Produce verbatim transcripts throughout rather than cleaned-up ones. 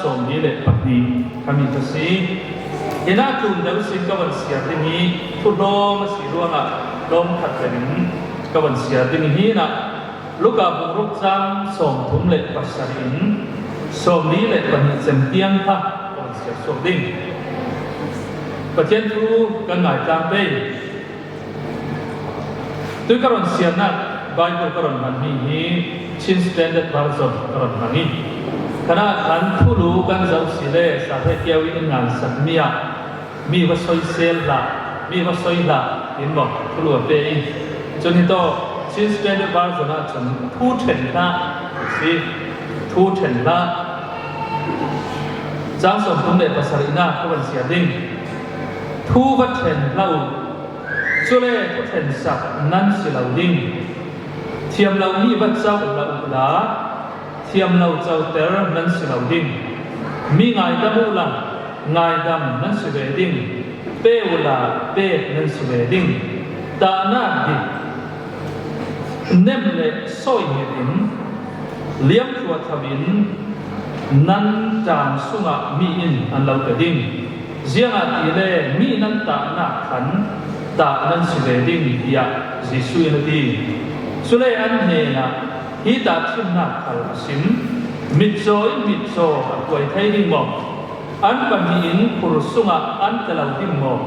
Sawmli le pahnih kha mi kha si. Hinah tlun deuh sin ka van siar ding hi, thuhlawm a si ruangah tlawm khat verin ka van siar ding hi. Hinah Luka bung ruk cang sawmthum le pasarih in sawmli le pahnih cem tiang kha ka van siar suak ding. Pathian thu kan ngaitlang pei. Tui ka ron siarnak Bible ka ron hman mi hi Chin Standard Version ka ron hman hi. Khanah khan thulu kan zoh si le sa he kiau in ngansak mi ah mi va soisel hlah, mi va soi hlah in maw thulu a pe in. Cun hi tawh Chin Standard Version ah cun thu ṭhen hlah a si. Thu ṭhen hlah. Cang sawmthum le pasarihnak ka van siar ding. Thu va ṭhen hlah uh. Cule thuṭhensak nan si lo ding. Thiam lomi va co hlah uhla, thiam lo coter nan si lo ding. Mi ngaidam uhla, ngaidam nan si ve ding. Pe uhla, pek nan si ve ding. Tahnak dik, nem le sawi ngetin, liamthuah tho in nan ṭam sungah mi in an lo pe ding. Ziangahtile mi nan tahnak khan tah nan si ve ding, tiah Jesuh in a ti. Cule an hnenah hi tahṭhimnak khal a sim. Mitcaw in mitcaw a kuai thei ding maw? An pahnih in khur sungah an tel lo ding maw?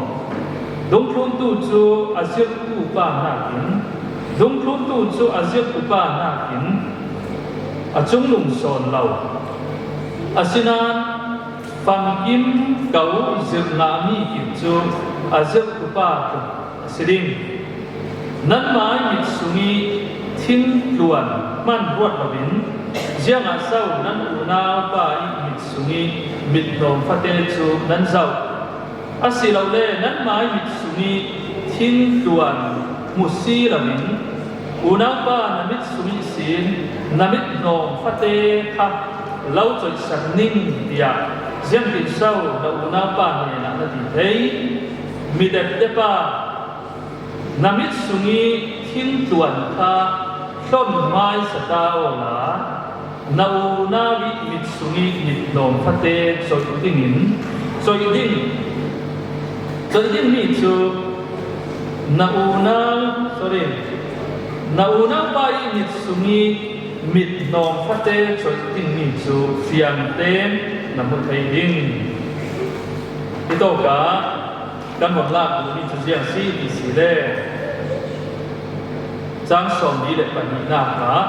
Dungthluntu cu a zirhtu pa hnakin, dungthluntu cu a zirhtu pa hnakin a cungnung sawn lo. Asinain famkim ko zirh ngahmi kip cu a zirhtu pa tluk a si ding. Nanmah ih mit sung ih thingtluan hman ruat loin, ziangah so nan unau pa ih mit sung ih mitnawm fate cu nan zoh? Asilole nanmah ih mit sung ih thingtluan hmu si loin, unaupa na mit sung ihsin na mitnawm fate kha lo coihsak ning, tiah ziangtinso na unaupa hnenah na ti thei? Mi depdepa, na mit sung ih thingtluan kha hlon hmaisa ta awla, na unau ih mit sung ih mitnawm fate coih dingin, coih ding, coih dingmi cu na unau, sorry, na unaupa ih mit sung ih mitnawm fate coih dingmi cu fiangtein na hmu thei ding. Hitawkah kan hong lak duhmi cu ziang si ti si le, cang sawmli le pahnihnak ah,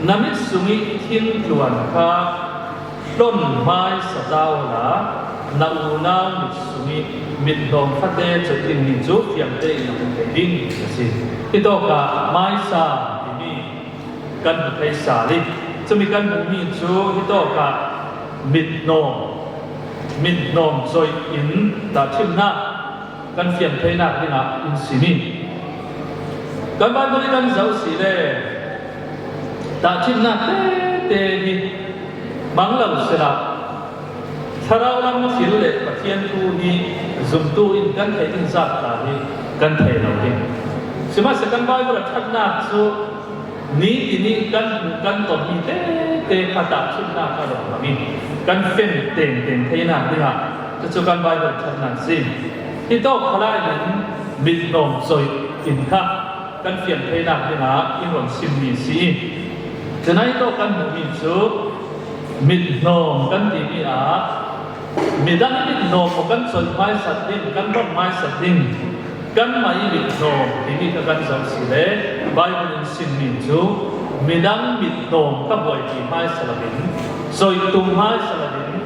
na mit sung ih thingtluan kha hlon hmaisa ta awla, na unau mit sung ih mitnawm fate coih dingmi cu fiangtein na hmu thei ding a si. Hitawkah hmaisa timi kan hmu thei sal ih, cumi kan hmuhmi cu hitawkah mitnawm, mitnawm coih in tahṭhimnak kan fian theinak dingah in sim ih, kan Baibal ih kan zoh si le tahṭhimnak tete hi hmang lo sila, thlarau lam thil le Pathian thu hi zumtu in kan theih ding zat ta hi kan thei lo ding. Sihmanhsehlaw kan Baibal a ṭhatnak cu nitin ih kan hmuh kan tonmi tete kha tahṭhimnak a lo hmang ih kan fian tengteng theinak dingah cucu kan Baibal ṭhatnak si. Hitawk khalai in mitnawm coih in kha kan fian theinak dingah in ron simmi si ih, cunai tawh kan hmuhmi cu mitnawm kan timi ah midang ih mitnawm maw kan coih hmaisat ding, kan hlon hmaisat ding, kanmah ih mitnawm timi kha kan zoh si le Baibal in simmi cu midang mitnawm kha buaiti hmaisa loin, coih tum hmaisa loin,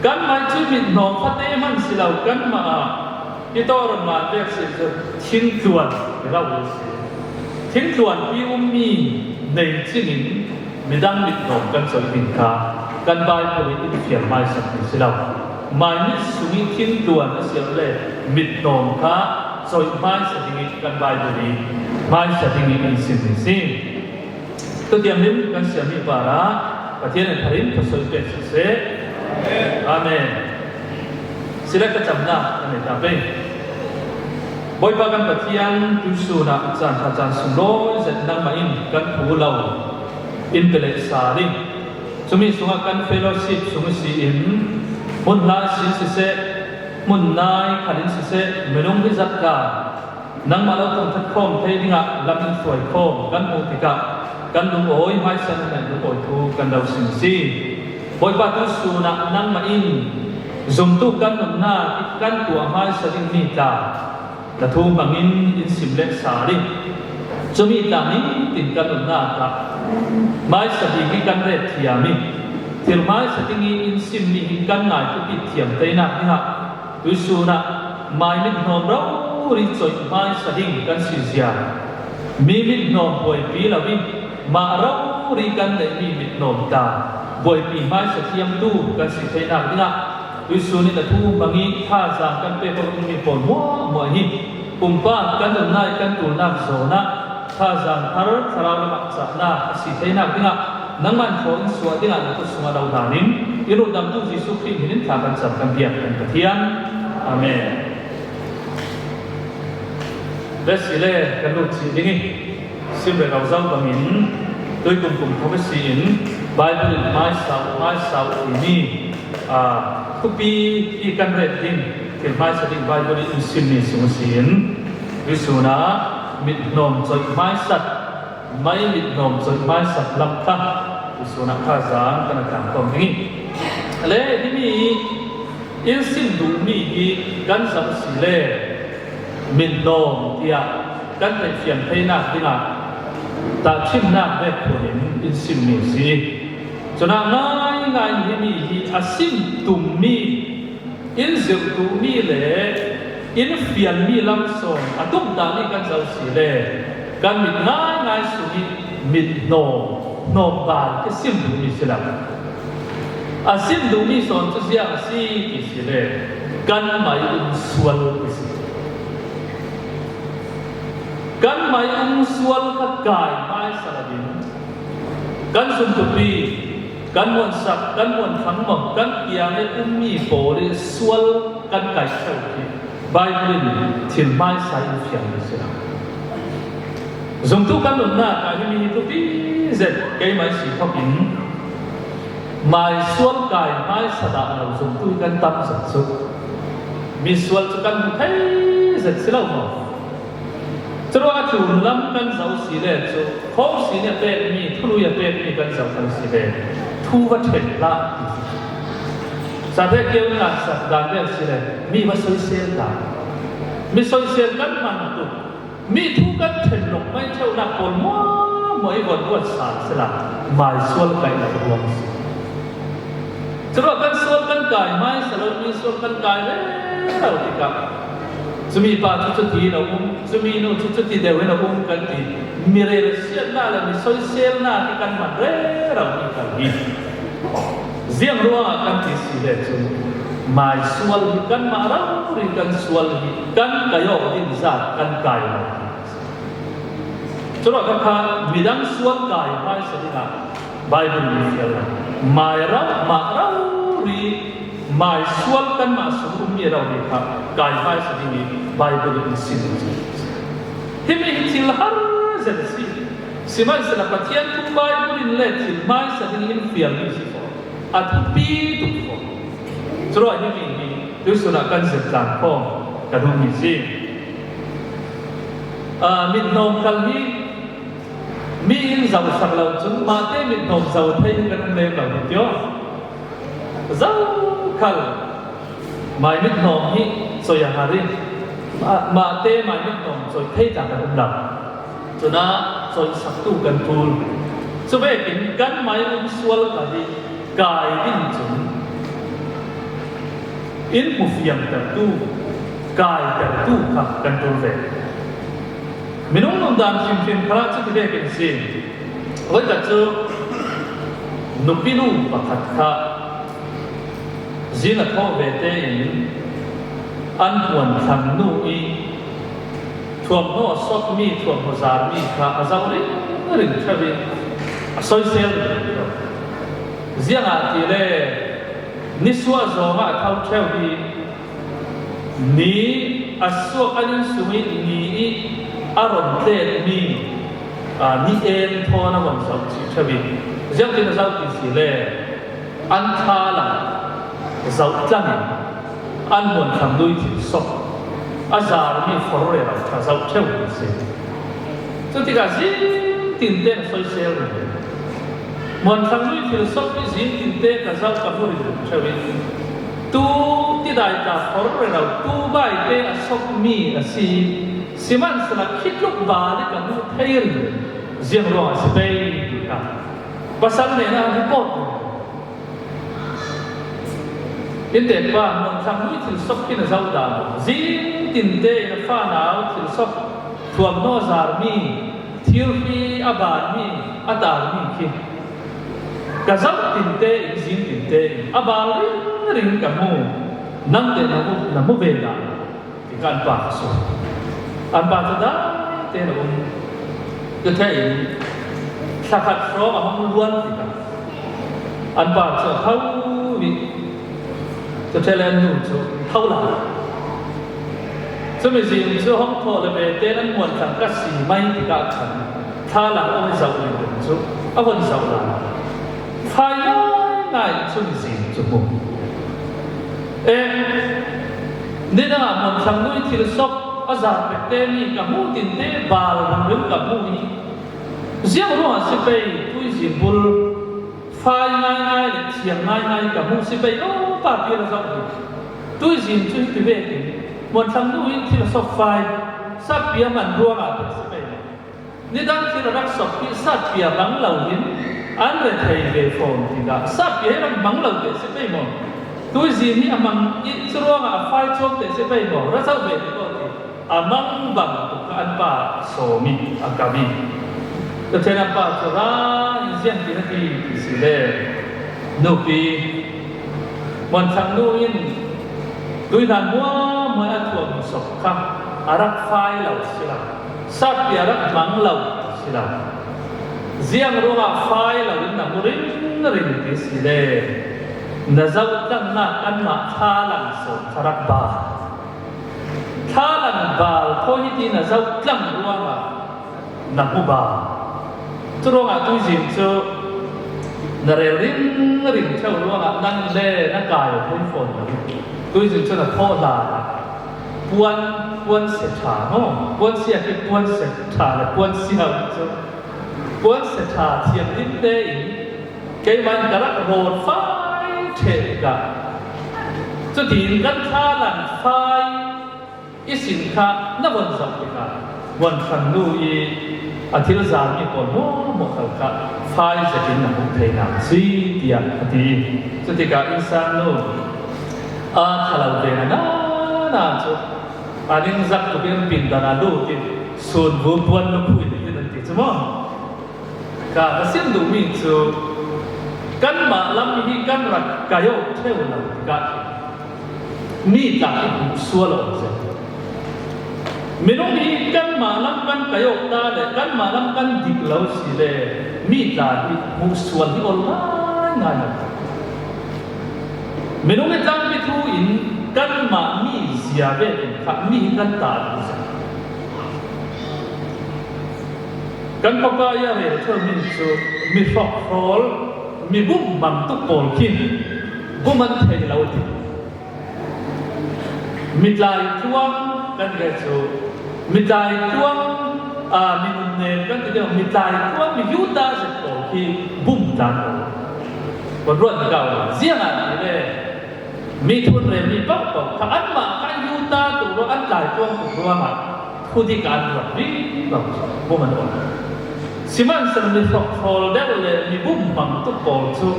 kanmah ih cu mitnawm fate hman si lo, kanmah ah hitawk ron ngan vek si cu thingtluan i rauh si. Thingtluanpi ummi nei cingin midang mitnawm kan coih ding kha kan Baibal in in fial hmaisa ding si lo. Mai mit sung ih thingtluan a si le mitnawm kha coih hmaisa ding ih kan Baibal in hmaisa ding ih in sim ding si. Tutiam lim kan siami parah Pathian in thar in thawsuah pek siseh. Amen. Sila ka camnak kan nei ta pei. Bawipa kan Pathian, tusun ah caan ṭha caan sunglawi zet nangmah in kan phu lo in pe leh sa ding. Cumi sungah kan fellowship sung si in, hmun hlai sin siseh, hmun nai khat in siseh, minung hi zat ka, nangmah lo thangthat khawm thei dingah lam in suai khawm kan hmuh tikah kan lungawi hmaisa in lungawi thu kan lo sim si. Bawipa, tu sunah nangmah in zumtu kan nunna kan tuah hmaisa ding mi tla na thu hmangin in sim leh sa ding. Cumi tla nitin kan nunnak ah hmaisa bik hi kan ret thiam hi. Thil hmaisa ding hi in sim mi hi kan ngai thupi thiam teinak dingah tuisun ah mai mit hnawm rori coih hmaisa ding kan si zia. Mi mit hnawm buaipi lo in mah rori kan neih mi mit hnawm ta buaipi hmaisa thiamtu kan si theinak dingah tuisun in a thu hmang i thazaang kan pek awk mi pawl hmuahhmuah hi. Pumpak kan nunnak i kan tulnak zawnah thazaang thar thlarau lamah cahnak a si theinak dingah nangman khawh in suah dingah na kut sungah lo danin i rutdamtu Jesuh Khrih hminin thla kan cam kan biak kan Pathian. Amen. Vesi le kan lut chih ding i sim rero zo bangin tuikum kum thawk a si in Bible in hmaisau hmaisau timi, aa, thupi i kan ret ding thil hmaisa ding Bible in sim ni sung a si in tuisun ah mit hnawm coih hmaisat, mai mit hnawm coih hmaisat lam kha tuisun ah thazaang kan a tang khawm ding i le himi in sim duh mi hi kan zam si le mit hnawm tiah kan theih fian theinak dingah tahchimnak vek phun in in sim mi si. Cunah ngaingai in himi hi a sim tum mi in zirh duh mi le in fian mi lam sawn a tumtah mi kan zo si le kan mit ngaingai sung i mit hnawm hnawm bai ka sim duh mi si lo. A sim duh mi sawn cu ziang a si ti si le kan mai um sual ti si. Kan mai um sual kha kai hmaisa lo in kan zumtupi, kan muansak, kan muanthang maw, kan kiang i ummi pawl i sual kan kai ṭheu hi Bible in thil hmaisa in fiang a si lo. Zumtu kan nunnak ah himi hi thupi zet keimah i si thawk in mai sual kai hmaisa dah lo zumtu hi kan tam zet cu. Mi sual cu kan hmu thei zet si lo maw? Curuangah tlun lam kan zoh si le cu, kho si nih a pekmi, thului a pekmi kan zoh kan si le, thu va ṭhen hlah. Sate keu in ngansak dan vel si le, mi va soisel dan. Mi soisel kan man tuk. Mi thu kan ṭhen lawk mai ṭheunak pawl hmuahhmuah i von ruat sal sila, mai sual kaihnak ruang si. Curuah kan sual kan kai hmaisa lo, mi sual kan kai rero tikah, cumi pa cu cuti in a um, cumi nu cu cuti deuh in a um kan ti. Mi relsiatnak le mi soiselnak hi kan man rero mi kan hi. Ziang ruangah kan ti si le cu, mai sual hi kanmah rori kan sual hi kan kai awk ding zat kan kai lo hi. Curuah kha kha midang sual kai hmaisa dingah Bible in fial lo. Mai rau, mah rori, mai sual kanmah sung ummi rori kha kai hmaisa ding i Bible in sim. Himi hi thil har zet a si. Sihmanhsehlaw Pathian thu Bible in le thil hmaisa ding in fialmi si fawn. A thupi tuk fawn. Curuah himi hi tuisun ah kan zirtlang khawm ka duhmi si. Aa, mithnawm kal hi mi in zohsak lo cun mahte mithnawm zo thei hi kan um lem lo hi tio. Zokhal mai mithnawm hi coih a har i mah, mahte mai mithnawm coih thei tla kan um lo. Cunah coihsaktu kan ṭul. Cuvekin kan mai um sual kha hi kai ding cun in hmufiangtertu, kaitertu kha kan ṭul ve. Minung nundan hrimhrim khalah cuti vekin a si. Voikhat cu nupinu pakhat kha zing a thawh ve tein an puan thlang nu i thuamhnaw a sokmi, thuamhnaw zarmi kha a zoh ringring ṭheu i a soisel ringring ṭheu. Ziangahtile nisuah zawngah a tho ṭheu i ni a suak an inn sung i ni i a ron tletmi, aa, ni en thawn a von zoh cih ṭheu i ziangtin a zoh ti si le An thalang zauh tlangin an Muanthlang lui thilsawp a zar mi for rero kha zauh ṭheuh an si. Chutikah zing tinte ka soisel ringring. Muanthlang lui thilsawp hi zing tinte ka zauh ka hmu ringring ṭheuhin, tu tidai ta for rero, tu baite a sawp mi a si. Sihmanhselah khi tluk bal hi ka hmu thei ringring. Ziang ruangah si pei ti kha pasal nena report ringring. Inntekpa Muanthlang lui thilsawp khin a zauh dan, zing tinte in a fanau thilsawp thuamhnaw zar mi, thil hi a bal mi, a tar mi khi ka zauh tinte in, zing tinte in a bal ringring ka hmu. Nangte na hmu, na hmu ve dan. Tikah an pa kha sawm. An pa chu daite in a um. Chu thei in thla khat hrawng a hawng luan tikah an pa chu a tho ih, chu thei le an nu chu tho la. Chumi zing chu hawng thawh le vete nan Muanthlang ka si mai tikah khan thalang a hawng zauh ringring chu a hawng zauh la. Fai ngaingai chumi zing chu hmu. Em, nidangah Muanthlang lui thilsawp a zar pekte mi ka hmu tinte bal ringring ka hmu hi. Ziang ruangah si pei, tuizing bul fai ngaingai le thiang ngaingai ka hmu si pei. Aw, papi la zauh hi. Tuizing chu hiti vekin Muanthlang lui thilsawp fai, satpi a man ruangah teh si pei. Nidang thil a rak sawp hi satpi a mang lo hin an rethei ve fawn tikah satpi hi rak mang lo teh si pei maw? Tuizing hi a mang ih, curuangah a fai chuak teh si pei maw? Ra zauh ve ti ko ti. A mang bang tuk kha an pa sawm ih a kam ih. Pathian an pa cu ra in ziang ti na ti ti si le. Nupi, Muanthlang nu in tuihlan muamhuai a thuam sawp kha a rak fai lo si lo, satpi a rak mang lo si lo. Ziang ruangah fai lo in na hmu ringring ti si le, na zohtlangnak anmah thalang sawm kha rak bal. Thalang bal thawi hi ti na zohtlang ruangah na hmu bal. Curuangah tuizing cu na rel ringring ṭheu ruangah nang le na kai a hmun fawn lo. Tuizing cu na thawh hlan ah puan, puan sia ṭha maw? Puan sia khi puan sia ṭha le puan sia cu puan sia ṭha thianghlim tein keimah in ka rak rawt fai ṭheh tikah, cutin kan thalang fai ihsin kha na von zoh tikah Muanthlang nu ih a thil zar mi pawl hmuahhmuah kha fai zetin na hmuh theinak a si, tiah a ti. Cutikah innsang nu a ṭha lo ve na, na, na cu a ningzak tuk in pindan a lut in sun vu puan lukhu in an ti cu maw? Ka, ka sim duhmi cu kanmah lam hi kan rak kai awk ṭheu lo tikah mi tla hi hmuh sual awk a si. Minung hi kanmah lam kan kai awk ta le kanmah lam kan dik lo si le mi tla hi hmuh sual hi awl ngaingai lo. Minung hi tlangpi thu in kanmah mi zia vekin kha mi hi kan ta lo a si. Kan Fapa ih a rel ṭheu mi cu mi hrawkhrawl, mi bum hmang tuk pawl khi bum an thei lo ti. Mi tlaitluang kan ti cu, mi tlaitluang, aa, mi nunnem kan ti deuh, mi tlaitluang, mi yuta zet pawl khi bum tlan lo. Kan ruat ni kau lo. Ziangahtile mi thun rem mi paohpaoh kha anmah kha an yuta tuk ruang, an tlaitluang tuk ruangah khudik an ruat rih lo, bum an ol. Sihmanhsehlaw mi hrawkhrawl deuh le mi bum hmang tuk pawl cu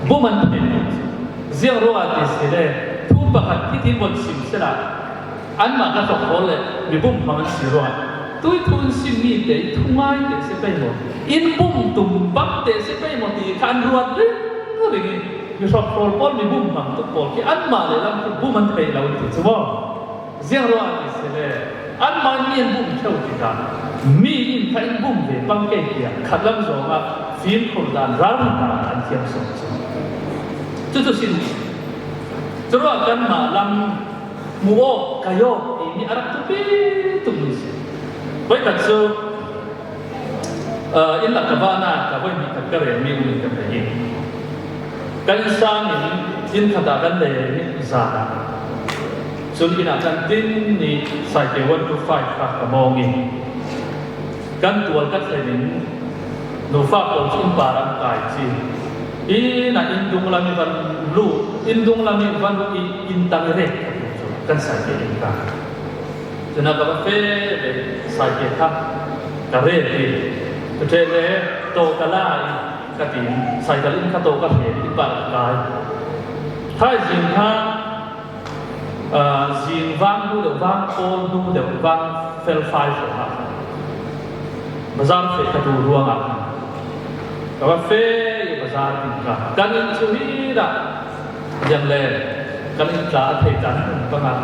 bum an thei lo. Ziang ruangah ti si le, thu pakhat hitin von sim sehla, anmah kha hrawkhrawl le mi bum hmang an si ruangah tuih thu in simmi te ih thungai te si pei maw, inn bum tum bang te si pei maw ti kha an ruat ringring ih, mi hrawkhrawl pawl, mi bum hmang tuk pawl khi anmah le lam khi bum an thei lo ti cu maw? Ziang ruangah ti si le, anmah in mi an bum ṭheu tikah mi in kha in bum ve pang kei tiah khatlam zongah fimkhur dan, ralrin dan an thiam sawn cu. Cucu sin curuah kanmah lam hmuh awk, kai awk timi a rak thupi tukmi si. Voikhat cu, aa, inn lak ka vahnak ah ka voihnih khat ka relmi um in ka thei hi. Kan sang in inn khat ah kan leng zan ah, cun inn ah kan din i Saikia one two five kha ka mawng i kan tual ka thlen in nufa pawl cu inn par an kai ci. Inn ah inn dung lam i van luh, inn dung lam i van luh i inn tang i rek kan Saikia inn kha. Cun a ka va feh ve, Saikia kha ka rek i ka ṭheh le taw ka la i ka ti, Saikia inn kha taw ka hre i inn par ka kai. Thaizing kha, aa, zing vang hnu deuh, vang pawl hnu deuh, vang fel fai hrawng ah bazar feh ka duh ruangah ka va feh i bazar ding ka kan inn cu hi dah ziang le kan inn tla a thei ta bang a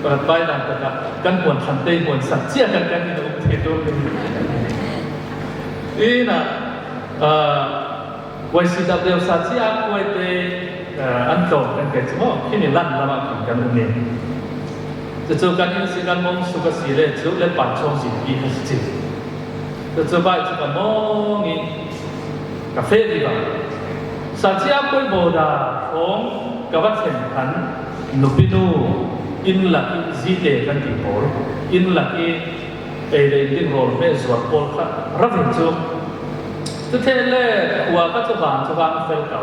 pakhat pai dan takah kan hmuan thlan te hmuan sak cia kan kan inn a um thei tu inn ah, aa, Waisida deusa cia kuaite, eh, an tlawm kan kai cu maw? Khi ni lan lamah khin kan um i. Cucu kan inn si kan mawng suk a si le cu le pan chawng zin pi kha si cin. Cucu bai cu ka mawng i ka feh vivo. Sa cia kuai bawda hrawng ka va thlen khan nupi nu inn lak i zite kan ti pawl inn lak i ei le inn ding rawl hmeh zuar pawl kha ra ve cu. Cu theh le khua kha cu van cu van fel ko.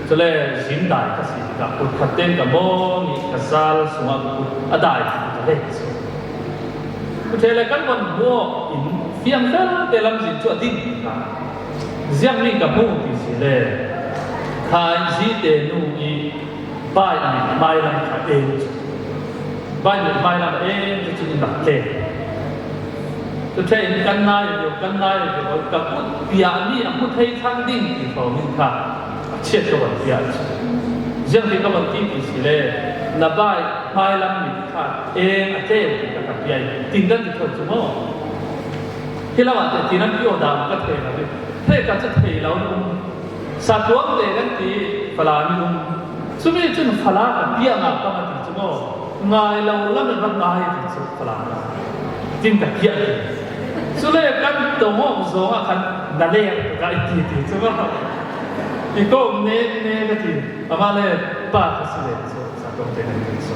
Cule zing dai ka si tikah kut khat tein ka mawng i ka zal sungah ka kut a dai ka leh cu. Cu theh le kan von hmuh in fiang fel te lamzin cu a ding tikah ziangmi ka hmu ti si le khai zite nu i bai mi mailam kha eng cu. Bai mi mailam eng cu cun in rak tlem. Cu ṭheh in kan nai lio, kan nai lio, ka kut piahmi a hmu thei thlang ding ti hrawng in kha a chiat ka von piah cu. Ziangtin ka von ti ti si le na bai mailam mi kha eng a tlem ti ka ka piah i tin kan ti thawh cu maw? Hi lo ah teh tin an piaw dah ka thei lo i. Hre ka cu thei lo um. Sa tuam te kan ti Falam i um. Cumi cun Falam a piah ngah pang a ti cu maw? Ngai lo lam in rak ngai a ti cu Falam a. Tin ka piah ti. Cule kan tong awk zawng ah khan na lek ka i ti ti cu maw? I kawm nek nek a ti. Amah le pa ka si le cu. Sa tuam te kan ti cu.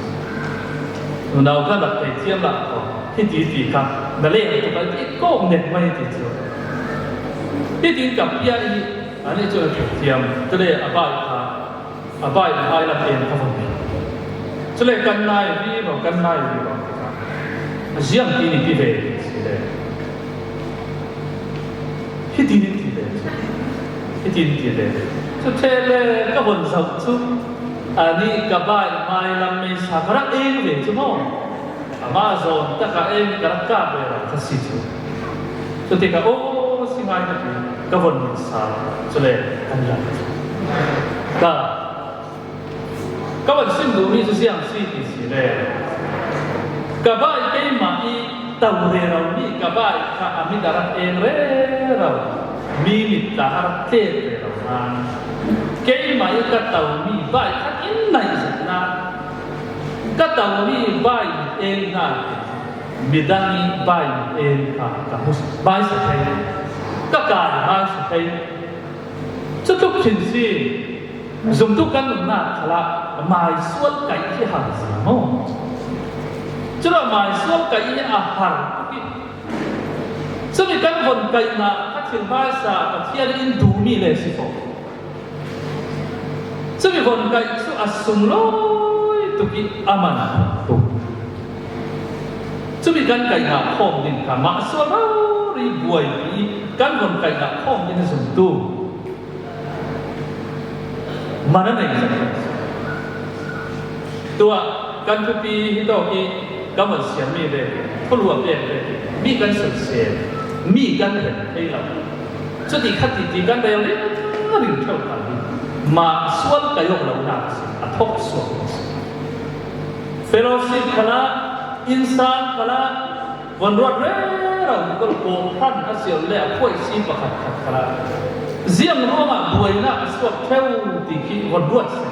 Nunau kha rak tei thiam lah ko. Hiti ti kha. Na lek tu ka i ti kawm nek mai ti cu. Hitin ka piah i. Ani cu na thiam. Cule a bai kha. A bai na hai lam en ka von. Cule kan nai vivo, kan nai vivo. Ziang ti ni ti ve si le. Hitin in ti ve. Hitin in ti ve. Cu ṭheh le ka von zoh cu ani ka bai mai lam mei sa ka rak en ve cu maw? Amah zawn takah en ka rak kah ve lo ka si cu. Cu tikah aw si ngai ka ti ka von mit sa. Cule kan lam. Ka Ka van sim duhmi cu ziang si ti si le, ka bai keimah i to rero mi ka bai kha a mit a rak eng rero, mi mit tla a rak tlem rero hna. Keimah i ka to mi bai kha in naih zet hna. Ka to mi bai mit eng hna. Midang i bai mit eng kha ka hmu bai si thei. Ka kai bai si thei. Cutluk khin si. Zumtu kan nunnak khalah mai sual kaih hi har zia maw? Curuah mai sual kaih hi a har tuk i, cumi kan von kaihnak kha thil hmaisa Pathian in duhmi le si ko. Cumi von kaih cu a sunglawi tuk i a man tuk. Cumi kan kaihnak khawm ding kha mah sual rori buaipi i kan von kaihnak khawm ding a zumtu. Man a nei zat. Tuah kan thupi hi tawk i kan von siammi vekin, thulu a pek vekin, mi kan sunsen, mi kan ren thei lo. Cuti khat titi kan rel ringring ṭheu kha hi. Mah sual kaih awk lonak a si, a thawk suak a si. Fellowship khalah, innsang khalah, von ruat rero, Bible kawhhran a si le a phuai si pakhat khat khalah. Ziang ruangah buainak a suak ṭheu ti khi von ruat si.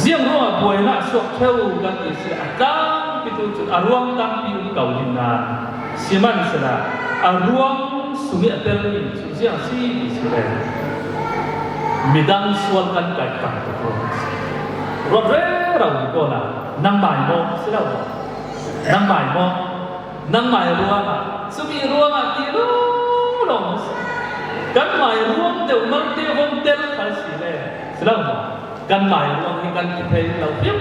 Ziang ruangah buainak a suak ṭheu kan ti si a tlangpitu cu a ruang tampi um ko ding nain sihmanhsehlaw a ruang sung i a telmi cu ziang a si ti si le. Midang sual kan kaih tangtak lo. Ruat rero ni ko na, nangmai maw, si lo maw? Nangmai maw? Nangmai ruangah, sumi ruangah ti lo lo maw si. Kanmai ruang deuh malte hong tel kha si le, si lo maw? Kanmai ruang hi kan kithei lo hiam.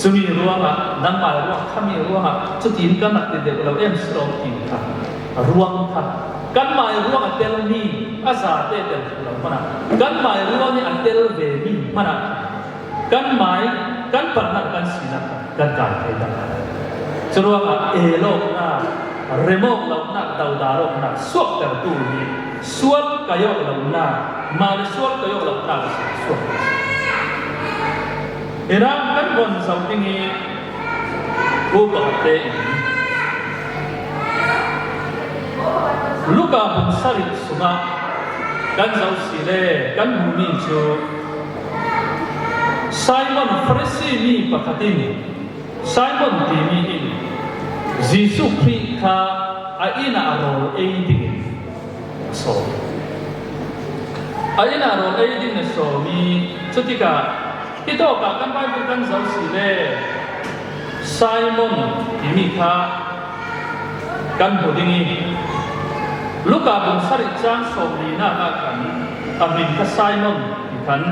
Sumi ruangah, nangmai ruang, khami ruangah, cutin kan nak ti deuh lo em si lo ti kha. Ruang kha. Kanmai ruang a tel mi, a zate tel lo hmanah. Kanmai ruang hi a tel ve mi hmanah. Kanmai, kan palhnak, kan sinak, kan kai thei tak. Curuangah, elawknak, remawk lonak, dodalawknak, suaktertu hi, sual kaih awk lonak, mah le sual kaih awk lonak, suak. Inah kan von zoh ding hi, upa te in. Luka bung sarih sungah kan zoh si le kan hmuh mi cu Simon Farasi mi pakhat in Simon timi in Jesuh Khrih kha a inn ah rawl ei dingin a sawm. A inn ah rawl ei dingin a sawm i cutikah hitawkah kan Bible kan zoh si le Simon timi kha kan hmu ding i, Luka bung sarih cang sawmlinak ah khan a hmin kha Simon ti khan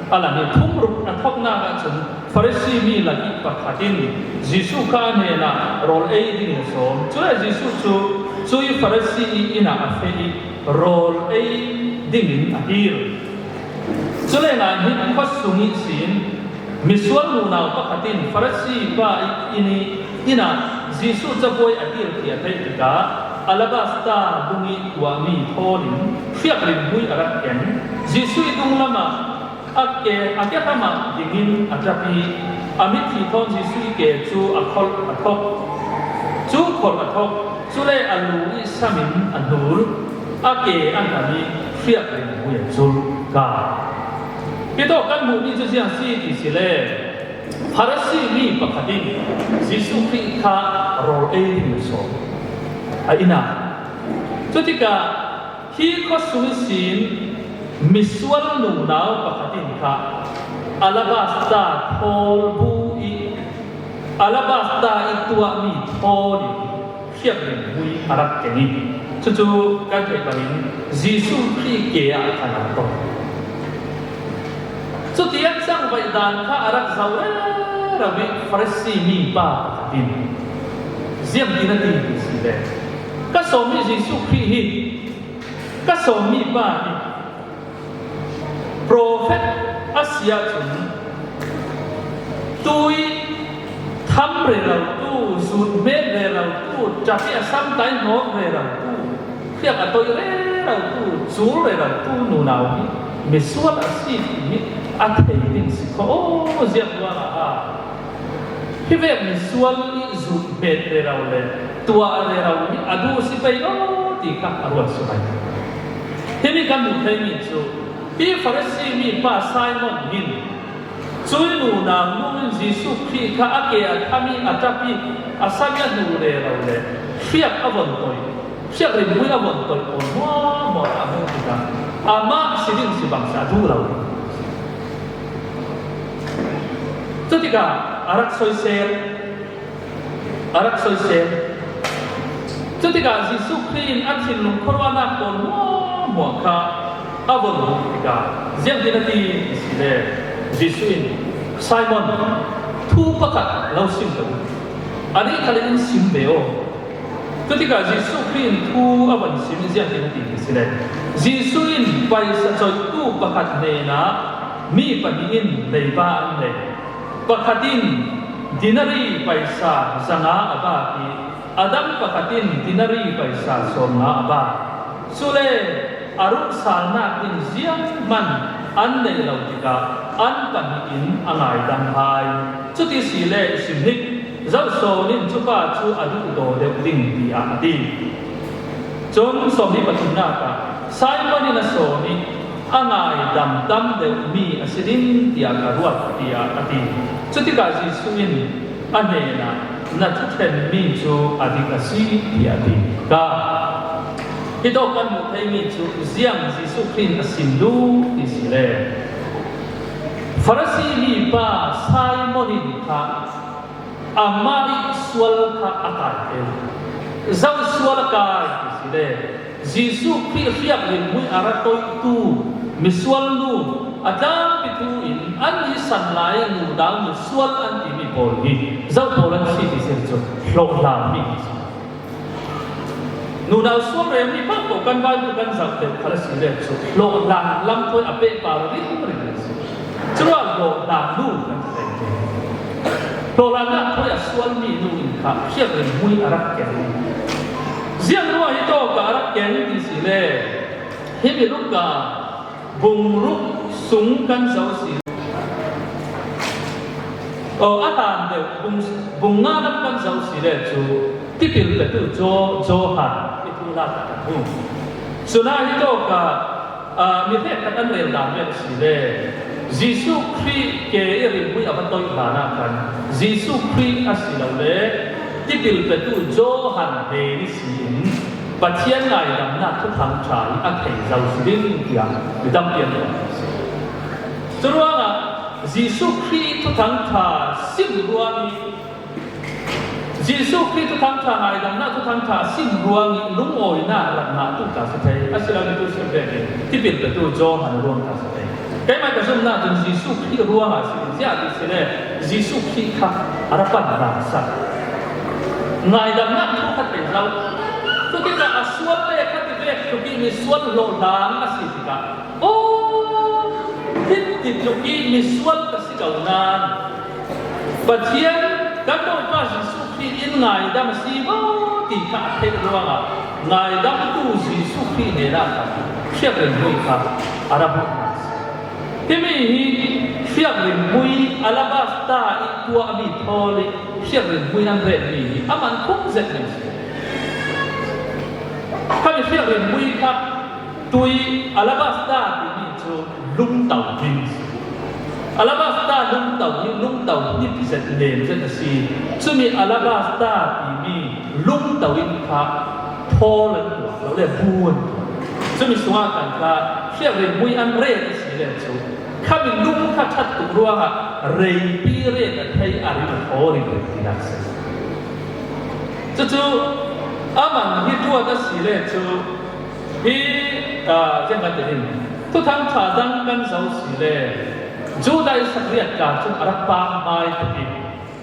a lang i, phungruk a thawknak ah cun Farasi mi lak i pakhat in Jesuh kha a hnenah rawl ei dingin a sawm. Cule Jesuh cu cui Farasi i inn ah a feh i rawl ei dingin a hir. Cule nai hnih khuasung ihsin misual nunau pakhat in Farasi pa i inn i, inn ah Jesuh cabuai a hir ti a theih tikah alabasta dung i tuahmi thawl in hriak ringhmui a rak keng. Jesuh i dunglam ah a ke, a kehram ah dingin a ṭap i a mitthli thawn Jesuh i ke cu a kholh a thawk. Cu kholh a thawk. Cule a lu i sam in a hnul. A ke a hnam i hriak ringhmui a cul ka. Hitawk kan hmuhmi cu ziang si ti si le Farasi mi pakhat in Jesuh Khrih kha rawl ei ding a sawm. A inn ah. Cutikah hi khuasung ihsin misual nunau pakhat in kha alabasta thawl bu i alabasta i tuahmi thawl in hriak ringhmui a rak keng i, cucu kan theih bangin Jesuh Khrih ke ah khan a tong. Cutiang cangvaih dan kha a rak zoh rero i Farasi mi pa pakhat in ziang tin a ti ti si le, ka sawmmi Jesuh Khrih hi, ka sawmmi pa hi, profet a si ahcun tui tham rerotu, zut hmet rerotu, ṭap i a samtai hnawk rerotu, hriak a toih rerotu, cul rerotu nunau hi misual a si timi a thei ding si kho. Aw, ziang ruangah a Hi vek misual i zut hmet rero le tuah rero hi a duh si pei lo ti kha a ruat suai. Himi kan hmuh theimi cu hi Farasi mi pa Simon hin cui nunau nu in Jesuh Khrih kha a ke a tham i a ṭap i a sam i a hnu rero le hriak a von toih, hriak ringhmui a von toih pawl hmuahhmuah a hmuh tikah amah si ding si bang si a duh lo. Cutikah a rak soisel, a rak soisel. Cutikah Jesuh Khrih in a thinlung khuaruahnak pawl hmuahhmuah kha a von hmuh tikah ziangtin a ti ti si le, Jesuh in, Simon, thu pakhat lo sim ka duh. A nih khal in sim ve aw. Cutikah Jesuh Khrih in thu a von sim i ziangtin a ti ti si le, Jesuh in paisa coihtu pakhat hnenah mi pahnih in leiba an nei. Pakhat in dinari paisa zanga a bak i a dang pakhat in dinari paisa sawmnga a bak. Cule a ruhsalnak ding zianghman an neih lo tikah an pahnih in a ngaidam hai. Cuti si le i sim hnik, zohsawn in cupa cu a duhdaw deuh ding, tiah a ti. Cun sawmli pathumnak ah Simon in a sawm i a ngaidam tam deuhmi a si ding tiah ka ruat, tiah a ti. Cutikah Jesuh in a hnenah, na thuṭhenmi cu a dik a si, tiah a ti. Ka Hitawk kan hmuh theimi chu ziang Jesuh Khrih in a sim duh ti si le, Farasi mipa Simon in kha amah ih sual kha a kai thei. Zo sual a kai ti si le, Jesuh Khrih hriak ringhmui a ra toihtu misual nu a tlangpi thu in an i san lai nunau misual an timi pawl hi zo pawl an si ti si cu hlawhhlam mi ti si. Nunau sual rem mi bang ko kan Bible kan zauh deuh khal a si le cu hlawhhlam lam thawi a pehpar ringring a si. Curuah hlawhhlam nu kan ti. Hlawhhlamnak thawi a sual mi nu in kha hriak ringhmui a rak keng. Ziang ruah hi tawk a rak keng ti si le himi Luka bung ruk sung kan zoh si. Aw, a hlan deuh bung, bung nga lam kan zoh si le cu tipil petu Jo, Johan i thu lak kan hmu. Cunah hi tawk ah, aa, mi hrekkhat an rel dan vek si le Jesuh Khrih ke i ringhmui a va toih hlanah khan Jesuh Khrih a si lo le tipil petu Johan hnen i si in Pathian ngaidamnak thuthang ṭha hi a thei zo si ding tiah midang pian a si. Curuangah Jesuh Khrih thuthang ṭha sim ruang ih, Jesuh Khrih thuthang ṭha ngaidamnak thuthang ṭha sim ruang ih lungawinak rak ngah tu ta si thei, a si lo ni tu si vekin tipil petu Johan ruang ta si thei. Keimah ka zumnak cun Jesuh Khrih ruangah si ziah ti si le Jesuh Khrih kha a ra pan hna sak. Ngaidamnak thu kha thei zo. Cutikah a sual le kha ti vek tuk ih misual hlawhhlang a si tikah, aw, hiti tluk ih misual ka si ko nain Pathian kan Bawipa Jesuh Khrih in ngaidam a si maw ti kha a theih ruangah ngaidamtu Jesuh Khrih hnenah khan hriak ringhmui kha a ra hmuh hna a si. Himi hi hriak ringhmui alabasta ih tuahmi thawl ih hriak ringhmui an retmi hi a man khum zetmi a si. Khami hriak ringhmui kha tui alabasta timi cu lungto hmin si. Alabasta lungto hi lungto hnip zet nem zet a si. Cumi alabasta timi lungto in kha thawl an tuah lo le bu an tuah. Cumi sungah kan kha hriak ringhmui an ret a si le cu khami lung kha ṭhat tuk ruangah reipi ret a thei a rim a thaw ringring tinak si. Cucu a man hi ṭuan a si le cu hi, aa, ziang kan ti ding. Thuthang ṭha dang kan zoh si le Judah Iskariot ka cun a rak pamhmai tuk i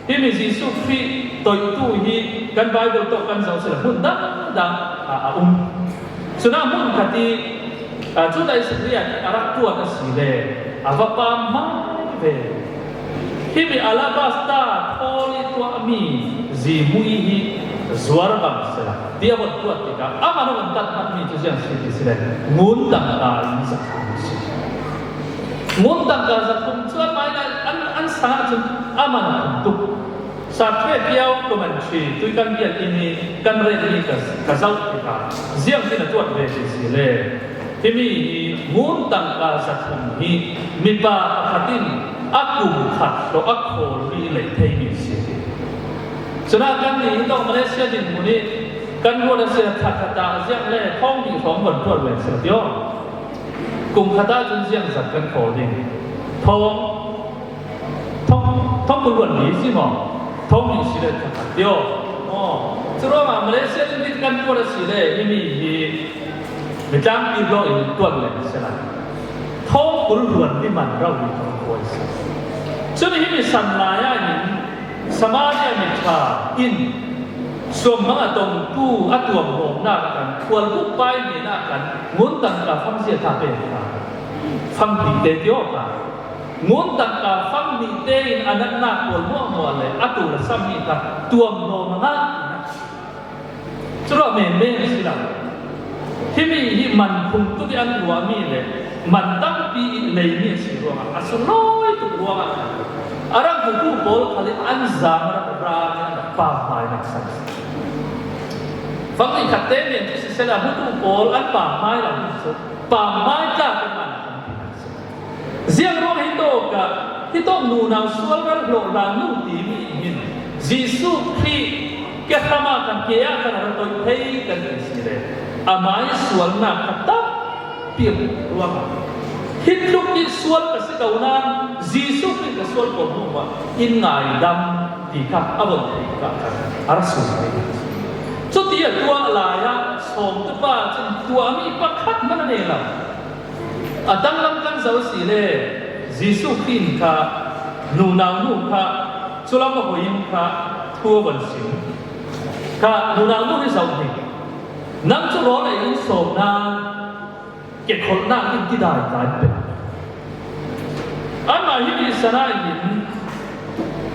himi Jesuh Khrih toihtu hi kan Bible tawh kan zoh si le hmun dangdang ah a um. Cunah hmun khat i, aa, Judah Iskariot a rak ṭuan a si le a va pamhmai ve. Himi alabasta thawl ih tuahmi zihmui hi zuar bang sela tiah a vun tuah tikah amah a vun tat hmanmi cu ziang si ti si le ngun tangka in zathum si. Ngun tangka zathum cu an mai lai an, an sang ahcun amah a thum tuk. Sartre Piau commentary tui kan biakinn hi kan retmi ka, ka zoh tikah ziangtin a tuat ve ti si le himi hi ngun tangka zathum hi mipa pakhat in a kum khat hlawh a khawl mi lei theimi si. Cunah kan nih hi tawk Malaysia dinhmun ih kan ruat a si a ṭha ṭha ta ziang le thawng hnih hrawng von tuar ve a si a ti aw. Kum khat ahcun ziang zat kan khawl ding. Thawng Thawng, thawng kul luan li si maw? Thawng hnih si le thakhat ti aw. Aw. Curuangah Malaysia in kan tuar a si le himi hi mitlang pi hlawh in tuar le si lai. Thawng kul luan li man rau li thawng kuai si. Cun himi san lai ah hin Samaria miṭha in suammang a tongtu a tuamhlawmnak kan khualbuk pai hnenah kan ngun tangka fangzia ta pek ta. Fangpi te ti aw ka. Ngun tangka fang nih tein a natnak pawl hmuahhmuah le a tul a sammi kha tuamhlawm a ngah. Curuah menmen a si lo. Himi hi man khum tuk ih an ruahmi le man tampi ih leimi a si ruangah a sunglawi tuk ruangah a rak hmutu pawl khal ih an zaam a rak ra ih an rak pamhmainak san a si. Fang nih khat te men cu siseh ah hmutu pawl an pamhmai lo cu pamhmai tlak in man khum tuk a si. Ziang ruang hi tawk ah, hi tawk nunau sual ral hlawh hlan nu timi hin Jesuh Khrih ke hram ah kan ke ah kan rak toih thei kan ti si le. A mai sualnak kha tampi ruangah, hi tluk hi sual ka si ko nain Jesuh Khrih ka sual pawl hmuahhmuah in ngaidam ti kha a von theih tikah khan a ra sual. Cuti a tuah lai-ah sawmtupa cun tuahmi pakhat hmanh a nei lo. A danglam kan zoh si le Jesuh Khrih in kha nunau nu kha culam a hoi in kha thu a von sim. Kha nunau nu hi zoh hi. Nang cu rawl ei in sawm nain kekholhnak in tidai ka in pe. Anmah hi mi sana in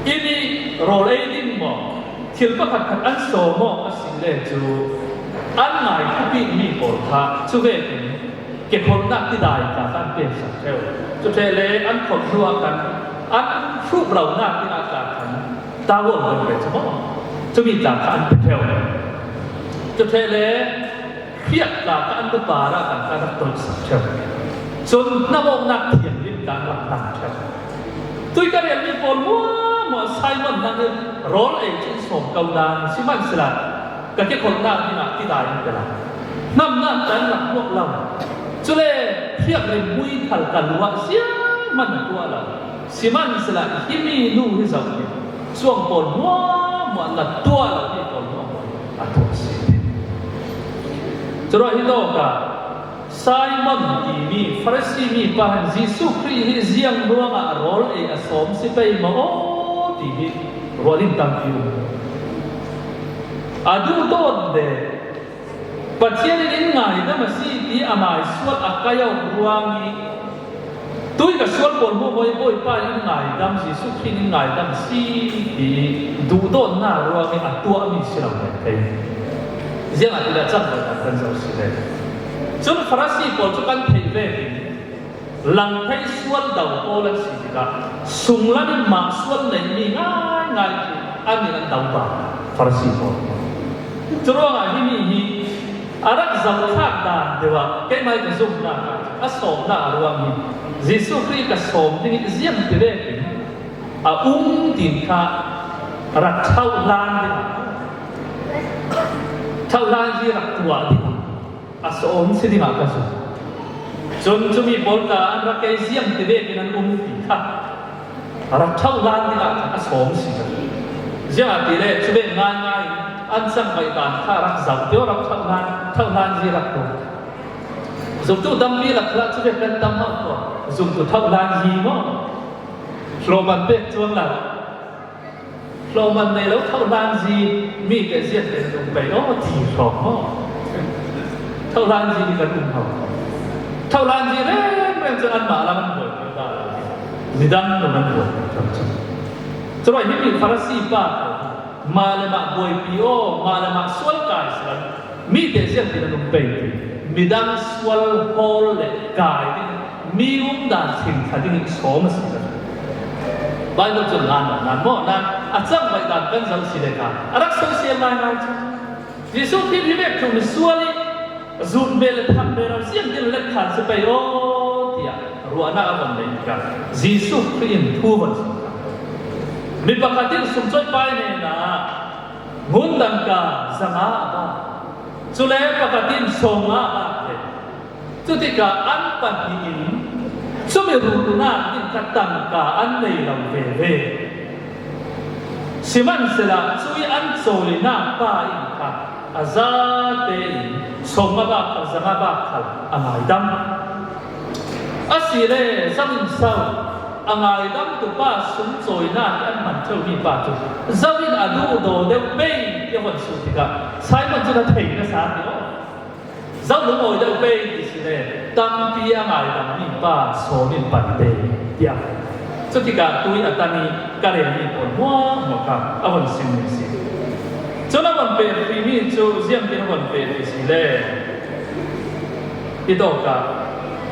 inn i rawl ei ding maw, thil pakhat khat an sawm maw a si le cu an ngai thupimi pawl kha cu vekin kekholhnak tidai ka an peksak ṭheu. Cu ṭheh le an kholh hnu ah khan an hrup lonak dingah tla khan tawel kan pe cu maw, cumi tla kha an pe ṭheu. Cu ṭheh le hriak tla kha an upa dah kan ka rak tolhsak ṭheu. Cun hnawmawknak thianghlim kan rak hlan ṭheu. Tui ka relmi pawl hmuahhmuah Simon nang hi rawl ei cun sawm ko dan sihmanhsehla ka kekholhnak dingah tidai in pe lai. Hnamnak kan rak hmuak lo. Cule hriak rimhmui khal ka luah zianghman a tuah lo. Sihmanhsehla himi nu hi zoh hi cuang pawl hmuahhmuah na tuah lo hi pawl hmuahhmuah a tuah si. Curuah hi tawkah Simon timi Farasi mi pa hin Jesuh Khrih hi ziang ruangah a rawl ei a sawm si pei maw ti hi rualin tampi um. A duhdawn ve. Pathian in in ngaidam a si ti a mai sual a kai awk ruang i tui ka sual pawl hmuahhmuah i Bawipa in ngaidam, Jesuh Khrih in ngaidam a si ti duhdawnnak ruang i a tuahmi si lo mai thei. Ziangahtile a cangvaih kan zoh si le cun Farasi pawl cu kan theih vekin lang thei sual do pawl an si tikah sunglam in mah sual neihmi ngaingai khi an in an do ba Farasi pawl. Curuangah himi hi a rak zohthlak dan deuh ah keimah ka zumhnak ah a sawmnak a ruang hi Jesuh Khrih ka sawm ding i ziang ti vekin a um tin kha rak ṭhauhlan ding, ṭhauhlan hi rak tuah ding a sawm si dingah ka zumh. Cun cumi pawl tla an rak kei ziang ti vekin an um ti kha a rak ṭhauhlan dingah a sawm si ka zumh. Ziangahtile cu ve ngaingai in an cangvaih dan kha a rak zoh ti aw, rak ṭhauhlan, ṭhauhlan hi rak tuah. Zumtu tampi rak hlah cu ve kan tam hmanh ko. Zumtu ṭhauhlan hi maw? Hlawhman pek cuang lo. Hlawhman nei lo ṭhauhlan hi mi te ziangte an um pei aw ti hrawk maw? Ṭhauhlan hi kan um hau. Ṭhauhlan hi rengreng cun anmah lam an buai ko ta lo. Midang nun an buai ko cang. Curuai himi Farasi pa ko mah le mah buaipi aw, mah le mah sual kai si lo. Mi te ziangtin an um pei ti, midang sual hawl le kai ding, mi umdan thingtha ding in sawm a si lo. Baibal cun ngan lo, ngan maw, ngan a cangvaih dan kan zoh si le ka a rak sosial ngaingai cu. Jesuh Khrih hi vek cu misual i zun ve le thang ve lo ziangtin let khan si pei aw, tiah ruahnak a von nei tikah Jesuh Khrih in thu von sim. Mi pakhat in sumcawi pa hnenah ngun dangka zanga a bak. Cule pakhat in sawmnga a bak ve. Cutikah an pahnih in cumi rutunak ding kha tangka an nei lo veve. Sihmanhsehlaw cuih an cawinak pa in kha a zate in sawmnga bak khal, zanga bak khal a ngaidam. A si le, zo in so a ngaidamtu pa sumcawinak i an hman ṭheumi pa cu zo in a duhdaw deuh pei tiah von sut tikah Simon cun a thei nasa ti aw. Zo lungawi deuh pei ti si le, tampi a ngaidammi pa sawm in pan te tiah. Cutikah tui a tan i ka relmi pawl hmuahhmuah kha a von simmi a si. Cun a von pehpimi cu ziangtin a von pehpi si le, hi tawkah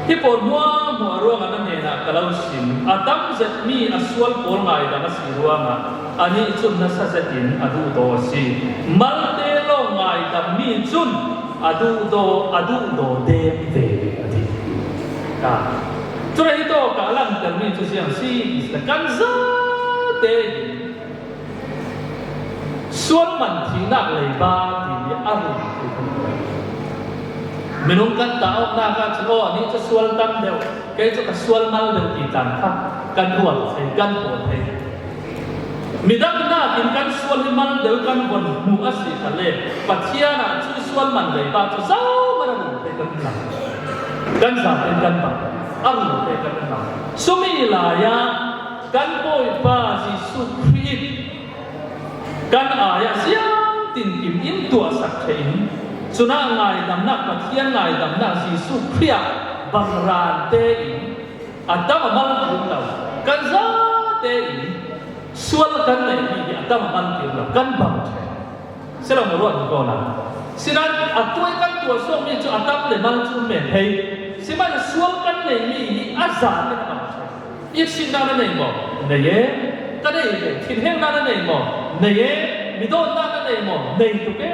hi pawl hmuahhmuah ruangah na hnenah ka lo sim. A tam zetmi a sual pawl ngaidam a si ruangah anih cun nasa zetin a duhdaw a si. Malte lawng ngaidammi cun a duhdaw, a duhdaw dem ve a ti. Ka, cule hi tawkah a langhtermi cu ziang si, kan zate in sual man thihnak leiba timi a run. Minung kan tah awknak ah cun, aw, anih cu sual tam deuh, kei cu ka sual mal deuh ti tlang kha kan ruat thei, kan hmuh thei. Midang nakin kan sual hi mal deuh kan von hmuh a si kha le, Pathian ah cun sual man lei pa cu zohman a run thei kan hna. Kan zaten kan bang a run thei kan hna. Sumi lai ah kan Bawipa Jesuh Khrih kan ai ah ziang tinkim in tuahsak ṭheh in, cunah ngaidamnak, Pathian ngaidamnak Jesuh Khrih ah bang ran tein a tam a mal kir lo, kan zate in sual kan neihmi hi a tam a mal kir lo, kan bang ṭheh. Si lo, ruat ko la. Sinain a tuai kan tuah suakmi cu a tam le mal cu men hei. Sihmanhsehlaw sual kan neihmi hi a zate a mal ṭheh. Itsinhnak na nei maw? Nei e. Ka nei ve. Thinhengnak na nei maw? Nei e. Midawtnak na nei maw? Nei tuk e.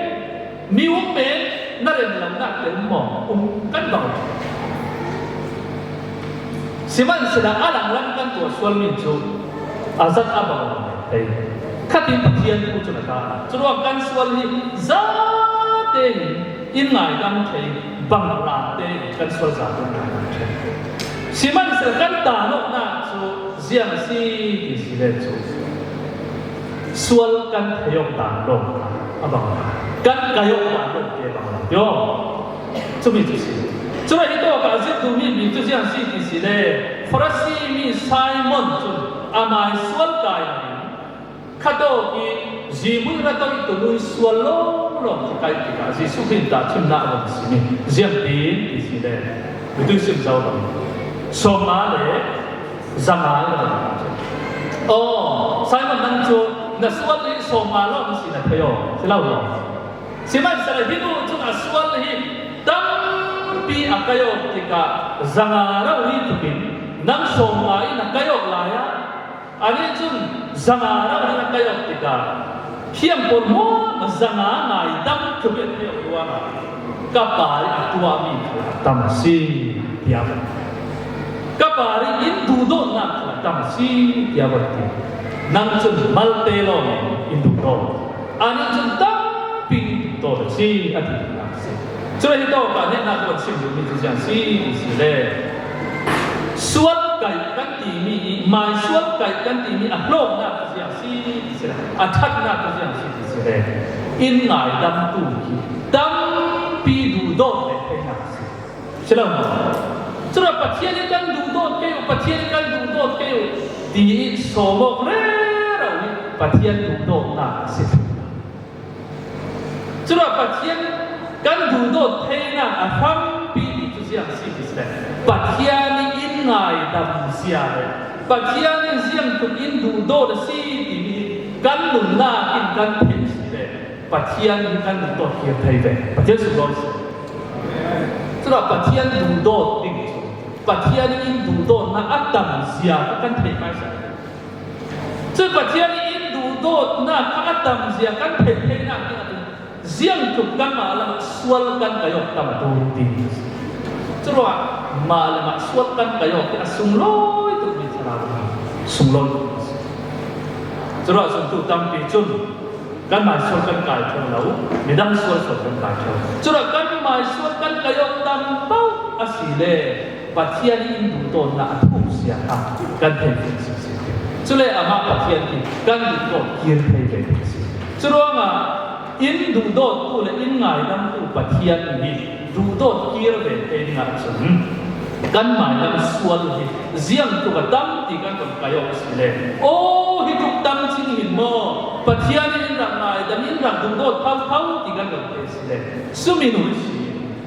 Mi um men na rem lonak te um maw? Um kan bang. Sihmanhsehlaw a langlam kan tuah sual mi cu a zat a bang hei. Khatin Pathian thu cu na ta. Curuang kan sual hi zate in in ngaidam thei, bang rate in kan sual zate in ngaidam thei. Sihmanhsehlaw kan tanawknak cu ziang a si ti si le cu sual kan thei awk dan lawng kha a bang, kan kai awk dan lawng te bang lo tio. Cumi cu si. Cumi hi tawk ah a zirh duhmi mi cu ziang si ti si le Farasi mi Simon cun amai sual kai in khatawk i zimui ratoi tu lui sual lawnglawng cu kai tikah Jesuh Khrih in tahṭhimnak a van sim i ziangtin ti si le mitui sim zo lo. Sawmnga le zanga le aw, Simon, nang cu na sual hi sawmnga lawng si na thei aw, si lo maw? Sihmanhsehlaw hih nu cun a sual hi tampi a kai awk tikah zanga rori tukin nang sawmnga in a kai awk lai ah, anih cun zanga rori in a kai awk tikah thiang pawl hmuahhmuah zanga ngaidam tluk in a kai awk ruangah ka pa i a tuahmi kha a tam a si, tiah ka pa i in duhdawtnak kha a tam a si, tiah ka ti. Nang cun malte lawngin in duhdawt. Anih cun tampi in duhdawt a si, a ti a si. Cun hi tawk ah netnak kan sim duhmi cu ziang si ti si le sual kaih kan timi i, mai sual kaih kan timi a hlawknak cu ziang si ti si le a ṭhatnak cu ziang si ti si le in ngaidamtu hi tampi duhdawt ve theinak a si. Si lo maw? Cun Pathian in kan duhdawt kei u, Pathian in kan duhdawt kei u, ti i sawm awk rero i Pathian duhdawtnak a si. Cun Pathian kan duhdawt theinak a hrampi mi cu ziang si ti si le Pathian in in ngaidam zia le Pathian in ziangtluk in duhdawt a si timi kan nunnak in kan theih si le Pathian in kan duhdawt kir thei ve. Pathian sunglawi si. Cun Pathian duhdawt ding cu Pathian in duhdawtnak a tam zia kan theih hmaisa. Cun Pathian in duhdawtnak kha a tam zia kan theih theinak ding ah cun ziangtluk kanmah lam ah sual kan kai awk tam a tum ding. Curuah mah lam ah sual kan kai awk hi a sunglawi tukmi thlarau hi sunglawi tuk a si. Curuah zumtu tampi cun kanmai sual kan kai ṭheo lo, midang sual sual kan kai ṭheo. Curuah kanmai sual kan kai awk tam paoh a si le Pathian in duhdawtnak a thuk zia kha kan thei ve si si. Cule amah Pathian hi kan duhdawt kir thei ve si. Curuangah in duhdawttu le in ngaidamtu Pathian hi duhdawt kir ve thei dingah cun kanmai lam sual hi ziangtluk a tam ti kan kan kai awk a si le, aw, hi tluk tam chin hin maw Pathian in in rak ngaidam, in rak duhdawt thotho ti kan kan thei a si le, sumi nu si.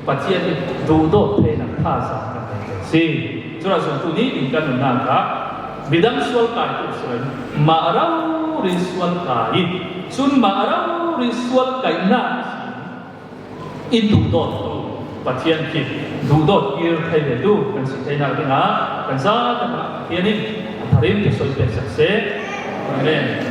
Pathian in duhdawt theinak thazaang kan nei ve si. Cun a zumtu nih in kan nunnak ah midang sual kai tu si lo, mah rori sual kai in, cun mah rori sual kaihnak in duhdawt tu Pathian khi duhdawt kir thei ve tu kan si theinak dingah kan zaten ah Pathian in a tharim thluachuah pek sak seh. Amen.